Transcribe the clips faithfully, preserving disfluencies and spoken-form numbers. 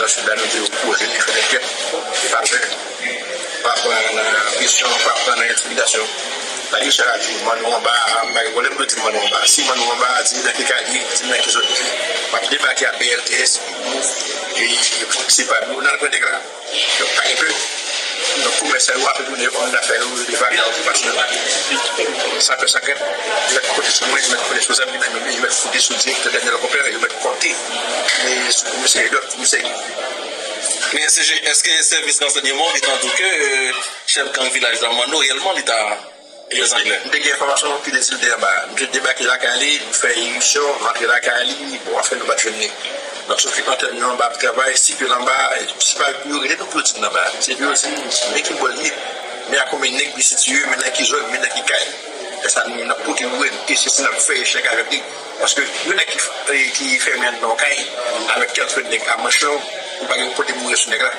Sòlda nou te yo koze, li fè tèt, li pa pè, pa pran nan presyon, pa pran nan entimidasyon. Pa gen sa la di, manno anba, m pa gen pwoblèm pou di manno anba. Si manno anba, di m nan ki kay li ye, di m nan ki zòn li ye. M ap debake ak B L T S, e se pa nou nan pran nèg la. Donk, pa gen pè. Donk, komèsan yo ap tounen, òm dafè yo, yo devale, yo pase nan sa pè sa krèp. Yo mèt konte sou mwen, yo mèt konte sou zam ki nan men yo, yo mèt konte sou direktè Daniel Compère, yo mèt konte, e, sou komisè e lòt komisè. Men, S G, èske sèvis ransèyman li t andiske, euh, chèf gang vilaj la, Manno, reyèlman, li ta prezan klè? M te gen enfòmasyon ki te di l te anba. M te debake lakay li, m fè irisyon, m antre lakay li, bon, anfen, nou pa t jwenn li. Donk, sòf ke antèn yo anba ap travay, sipil anba, se pa pou yo rele nou pou yo di n anba. Se pou yo di n men ki bò l ye, men a konbyen nèg li sitiye, men nan ki zòn, men nan ki kay. E sa nou menm n ap pote pou li, e se si n ap fè echèk avèk li. Paske yon nèg ki, ki fèmen anndan yon kay avèk kèlke nèg a manch long, ou pa gen kote pou w rete sou nèg la.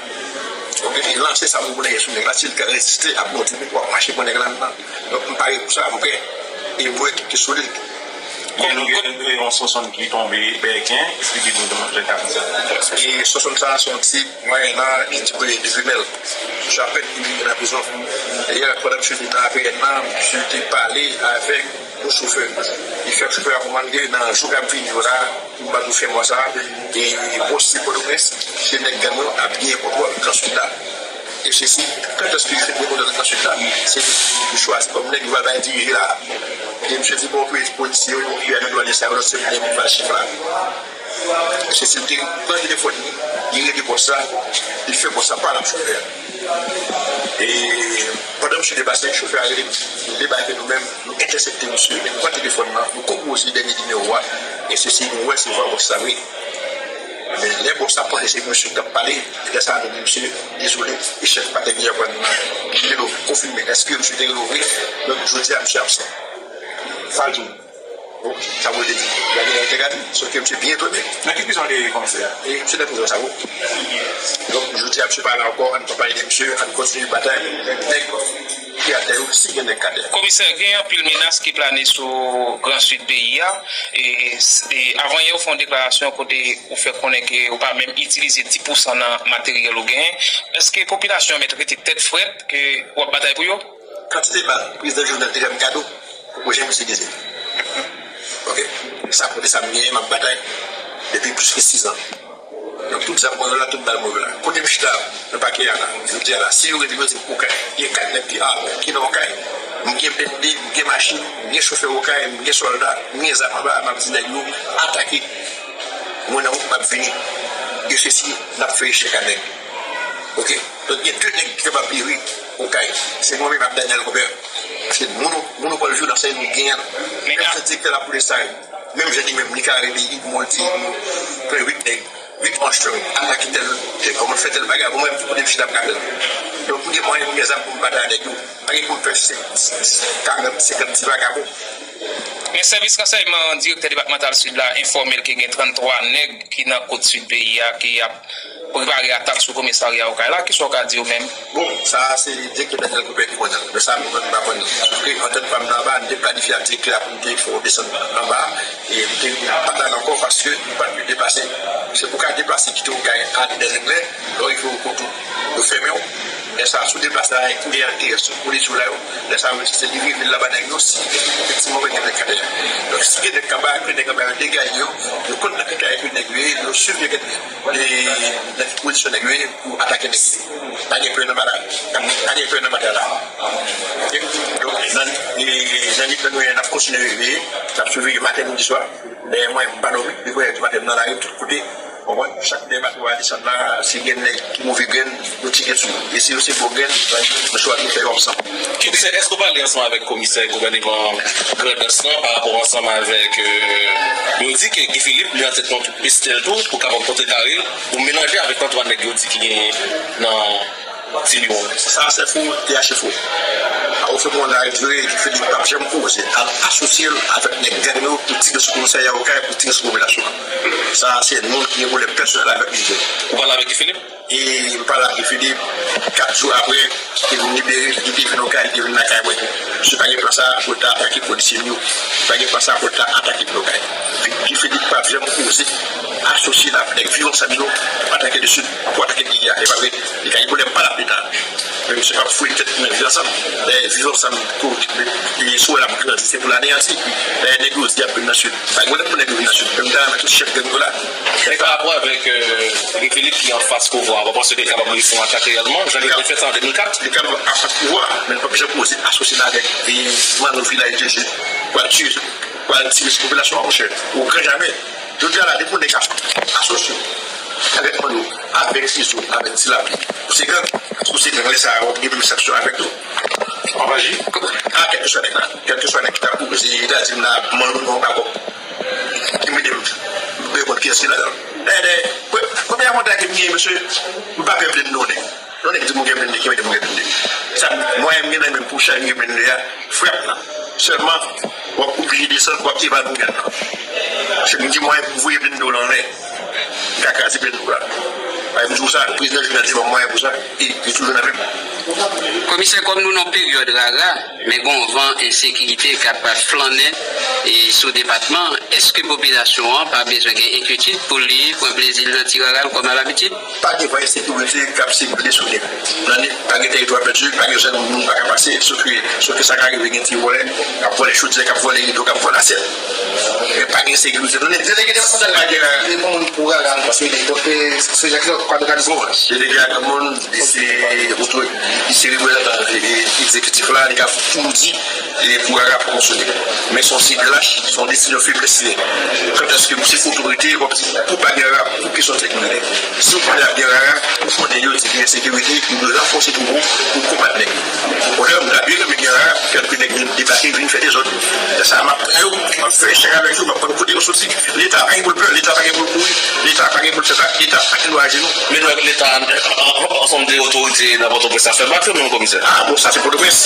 Donk, e lanse sa pou w rete sou nèg la, si l ka reziste, ap monte, w ap mache pran nèg la anndan. Donk, m pare pou sa, m prè. E m wè ki, ki solid. Gen, gen yon swasant ki tonbe Bèken, esplike nou kòman sa fè sa. E swasant sa a se yon ti mwayen nan ki ti premye de femèl. Japèt ki vin nan prizon. Dayè, pandan misye te nan A P N nan, misye te pale avèk yon chofè. Li fè chofè a konprann ke nan jou k ap vini yo la, pou m pa di w fen mwa sa a, e pwosesè Pòtoprens, se nèg gang yo ap genyen kontwòl Gran Sid la. E se si, kanlè ke yo fin gen kontwòl Gran Sid la, se li ki chwazi kòm nèg yo pral bay dirije la. E misye di, bon, polisye yo, yo, yo, dwanye sa yo, lòt se moun ki pral chif la. Se si l te pran telefòn li, li rele bòs la, li fè bòs la pale ak chofè a. E pandan misye te pase, chofè a rele, nou debake nou menm, nou entèsepte misye, e nou pran telefòn nan, nou konpoze dènye nimewo a, e se si nou wè se vwa bòs la vre. Men lè bòs la panse se misye k t ap pale, lè sa a nou di misye, dezole, e chèf pa te gen aprann nan. Kite nou konfime, èske misye te rele w vre? Donk, jodi a, misye absan. Sa l di w? Bon, sa mwen te di. Gade, te gade, sòf ke misye byen etone. Nan ki prizon li ye, komisè? E misye nan prizon Savo. Donk, jodi a, misye pa la ankò, ann pa pale de misye, ann kontinye batay nèg ki atè yo, si gen nèg k atè. Komisè, gen anpil menas ki plane sou Gran Sid peyi a. E, e avan yè, ou fè yon deklarasyon kote ou fè konnen ke ou pa menm itilize dis pousan nan materyèl ou genyen. Èske popilasyon an mèt rete tèt frèt ke w ap batay pou yo? Kantite bal prezidan Jovenel te fè m kado, poko janm itilize. Oke? Sa kote sa m genyen, m ap batay depi plis ke sizan. Donk, tout zam mwen yo la, tout bal mwen yo la. Kote m chita nan pakè a la, jodi a la, si yo rele m, yo di m, okay, gen kat nèg ki ame, ki nan Okay. M gen blende, m gen machin, m gen chofè Okay, m gen sòlda, m gen zam anba, m ap di nèg yo, atake. Mwen nan wout, m ap vini. E se si n ap fè echèk a nèg. Oke? Donk, gen de nèg ki kapab peri Okay. Se mwen menm ak Daniel Compère. Paske mono-, monopòl vyolans sa nou genyen an. Menm jan direktè lapolis sa, menm jan li menm, li ka rele Yves Moldy, pran uit nèg, uit Armstrong, atake tèl, kòman fè tèl bagay, bon, mwen menm, kote m chita, m ka fè l. Donk, pou gen mwayen pou m gen zam pou m batay avèk yo, pa gen pou m fè senk, dis, karant, senkant ti vagabon. Men sèvis ransèyman direktè depatmantal Sid la enfòme l ke gen tranntwa nèg ki nan kot sid peyi a ki ap prepare atak sou komisarya Okay la. Kisa w ka di yo menm? Bon, sa a se direktè Daniel Compère ki konnen l. Men sa a mwen menm m pa konnen. Sòf ke antèt pa m nan anba, n te planifye ak direktè a pou n te fè w desann anba a, e m te pa t al ankò paske nou pa t vle deplase. Se pou w ka deplase kite Okay ale dèzèklè, lè w rive Okotou, yo fèmen w. Lè sa a, si w deplase avèk E L T S, sou polis yo la yo, lè sa a, yo di se livre vil la ba nèg yo, si efektivman gen nèg k atè a. Donk, si gen nèg k anba, ke nèg anba yo degaje yo, yo konn nan ki kay ke nèg yo ye, yo swiv yo gen, e, nan ki pozisyon nèg yo ye pou atake nèg yo. Pa gen pè nan batay. Pa gen pè nan batay la. Oke? Donk, nan, e, nan lit la nou ye, n ap kontinye veye, n ap siveye maten, midi, swa. Dèyè mwen, m pa dòmi. Depi yè di maten, m nan lari tout kote. Konprann? Chak lè bato a desann la, si gen nèg ki move grenn, nou tire sou yo. E si yo se bon grenn, nou chwazi fè yo absan. Komisè, èske w pale ansanm avèk komisè gouvèneman Grandans lan pa rapò ansanm avèk, euh, yo di ke Guy Philippe li nan tèt yon twoup Estèl tou pou kapab kontrekare l, pou melanje avèk tranntwa nèg yo di ki genyen nan Ti Liwon. Sa se fo, T H F O. Ou fè bon la, Guy Philippe p ap janm koze al asosye l avèk nèg gang yo pou tire sou komisarya Okay, pou tire sou popilasyon an. Sa se moun ki gen pwoblèm pèsonèl avèk li. Ou pale avèk Guy Philippe? E m pale ak Guy Philippe, kat jou apre, li te vin libere, li te vin Okay, li te vin lakay mwen. Misye pa gen plan sa pou l ta atake polisye nou yo. Li pa gen plan sa pou l ta atake Okay. Guy Philippe p ap janm koze asosye l ak nèg Viv Ansanm yo, antanke de Sid, pou atake peyi a. E pa vre, li ka gen pwoblèm pa l ap Leta. Men misye p ap foure tèt nan Viv Ansanm. Lè Viv Ansanm, kou, li sou wè l ap grandi, se pou l aneyanti. Lè nèg yo di y ap vin nan Sid, pa gen pwoblèm pou nèg yo vin nan Sid. Men m ta renmen tout chèf gang yo la. Men pa rapò avèk, euh, Guy Philippe ki anfas pouvwa a, ou panse ke l kapab reyisi yon atak reyèlman, jan li te fè sa an de mil kat? Li kapab anfas pouvwa a, men l p ap janm oze asosye l avèk, e, Manno Vilaj de Jezi, pou al tiye, pou al tiye sou popilasyon an, monchè. O gran jamè. Jodi a la, depi yon nèg ap asosye avèk Manno, avèk Sizo, avèk Ti Lapli, ou se gang, ou se gang, lè sa a, w ap gen menm sanksyon avèk tou. Anvaji? A, kèlkeswa nèg la, kèlkeswa nèg ki ta poze, li ta di m la, Manno non, pa kòb. Ki mete m, m reponn kiyès ki ladan l. Dayè, dayè, pre-, premye avantaj ke m genyen, mesye, m pa pè blende yon nèg. Yon nèg di m ou gen blende, ki mete m gen blende. Sa, mwayen m gen nan men m pou chanje blende a, frè m nan. Sèlman, w ap oblije desann, w ap evalye w menm nan. Paske m gen mwayen pou m voye blende w la anlè. M ka kraze blende w la. Paske m di w sa, prezidan Jovenel te ban m mwayen pou sa, e li toujou nan men m. Komisè, kòm nou nan peryòd rara, men gon van ensekirite k ap flannen e sou depatman, èske popilasyon an pa bezwen gen enkyetid pou li pran plezi l nan ti rara l kòm alabitid? Pa gen van ensekirite k ap sikile sou nèg. Nan nèg, pa gen tèritwa pèdi, pa gen zòn moun pa ka pase, sof ke, sof ke sa ka rive gen ti vòlè k ap vòlè chodyè, k ap vòlè rido, k ap vòlè asyèt. Men pa gen ensekirite. Nan nèg, delege depatmantal pa gen rara. Li pran moun pou rara, paske li, donk, se, se, se, Bon, delege a gen moun, li se otorite, li se reprezantan, e, e, egzekitif la, li ka tou di, e, pou rara fonksyone. Men se yon siy de lach, se yon de siy de feblès li ye. Kantèske ou se otorite, w ap di, pou pa gen rara, pou kesyon sekirite. Si w konnen ap gen rara, ou konnen yo di gen ensekirite, ou dwe ranfòse twoup ou pou konbat nèg yo. Okontrè, m ta byen renmen gen rara, kèlke nèg vin debake, vin fè dezòd. Lè sa a, m ap pran yo, m ap fè echanj avèk yo, m ap konn kote yo soti. Leta pa gen pou l pè, Leta pa gen pou l kouri, Leta pa gen pou l fè sa, Leta pa gen dwa ajenou. Men nou wè Leta, an-, an-, ansanm de otorite nan Pòtoprens la fè bak yo menm, komisè. A, bon, sa se Pòtoprens.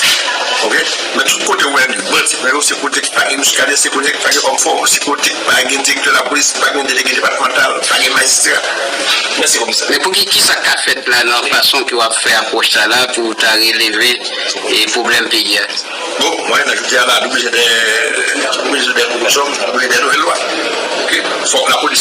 Oke? Men tout kote ou wè bandi nan yo, se kote ki pa gen miskadè, se kote ki pa gen òm fò, se kote ki pa gen direktè lapolis, pa gen delege depatmantal, pa gen majistra. Mèsi, komisè. Men pou ki, ki sa k ka fèt la nan fason ke w ap fè apwòch sa la pou w ta releve, e, pwoblèm peyi a? Bon, mwen, nan jodi a la, nou bezwen de, nou bezwen de pwomosyon, nou bezwen de nouvèl lwa. Oke? Fòk lapolis